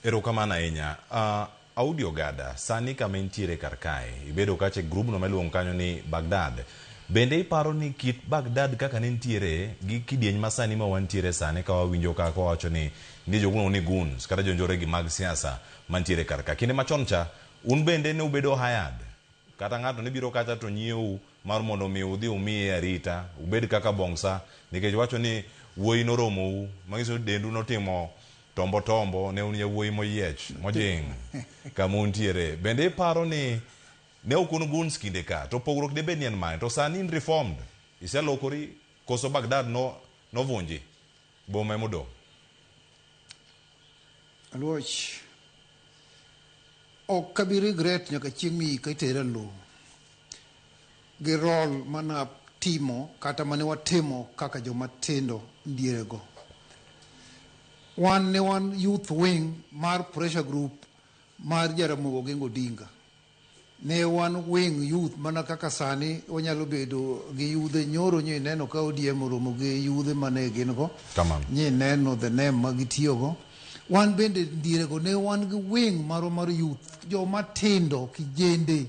Erokamano ahinya. Audi Ogada, sani kama intiere kar kae, ibedo kacha e grubno ma iluongo kanyo ni Baghdad. Bende iparo ni kit Baghdad kaka ne nitiere gi kidieny ma sani ma wantiere sani ka wawinjo ka wawacho ni nitie jok miluongo ni goons kata jonjore gi mag siasa mantiere kar ka. Kinde machon cha, un bende ne ubedo hired kata ng'ato ne biro kacha to nyiewou mar mondo mi udhi umiye arita, ubed kaka bongsa nikech wacho ni wuoyi noromou, manyiso ni dendu notimo tombo tombo, ne un yawuoyi moyiech, mojing' kama untiere. Bende iparo ni ne ok un goons kinde ka, to pogruok debed ni en mane? To sani in reformed, iselokori koso Baghdad no novunji, boma emodong'? Aluoch, ok abi regret nyaka chieng' miika itera e lowo gi role mana timo kata mane watimo kaka joma tindo dierego. Wan ne wan youth wing mar pressure group mar Jaramogi Oginga Odinga. Ne wan wing youth mana kaka sani wanyalo bedo gi yudhe nyoro nyi neno ka ODM oromo gi yudhe mane gin go. Kamano. Nyi neno the name ma gitiyogo. Wan bende dierego ne wan gi wing marwa mar youth, joma tindo kijende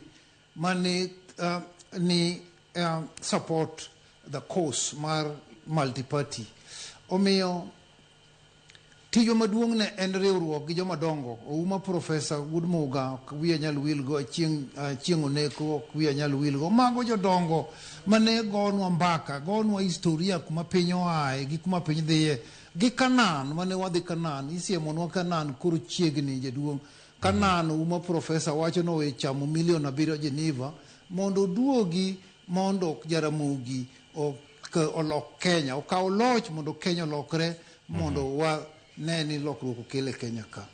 mane ni support the cause mar multi-party. Omiyo tijwa maduong' ne en riwruok gi joma dongo. Ouma Professor Wuod Muga ok wiya nyal wilgo, Achieng' Achieng' Oneko ok wiya nyal wilgo. Mago jodongo mane gonwa mbaka, gonwa historia kuma piny oaye gi kuma piny dhiye. Gi Canaan mane wadhi Canaan, isiemonwa Canaan koro chiegni jaduong'. Canaan Ouma Professor wacho ni owe chamo milion abiriyo Geneva mondo oduogi mondo Jaramogi olok Kenya, okaw loch mondo Kenya olokre mondo wa ne ni lokruok okel e Kenya ka.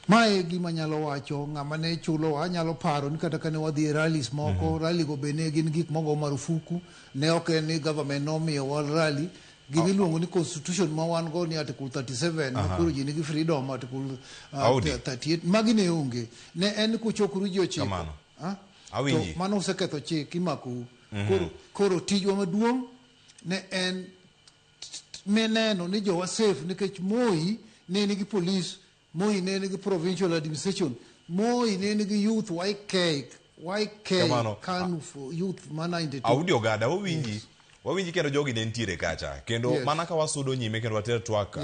Mae e gima anyalo wacho, ng'ama ne chulowa, anyalo paro ni kata kane wadhi e rallies moko, rally go be ne gin gik mogo marufuku, ne ok en ni government nomiyowa rally, gima iluongo ni constitution ma wan go ni article 37 ma koro ji nigi freedom, article Audi. 38, magi ne onge. Ne en ni kuchokru ji ochiko. Kamano. Ah? Awinji. To mano useketho chik, imakou. Koro, koro tijwa maduong' ne en mineno ni jowa safe nikech Moi ne nigi police, Moi ne nigi provincial administration, Moi ne nigi youth YK, YK Kamano. KANU for youth ma 92. Audi Ogada, wawinji. Wawinji kendo jogi ne nitiere kacha. Kendo Yes. mana ka wasudo nyime kendo water twak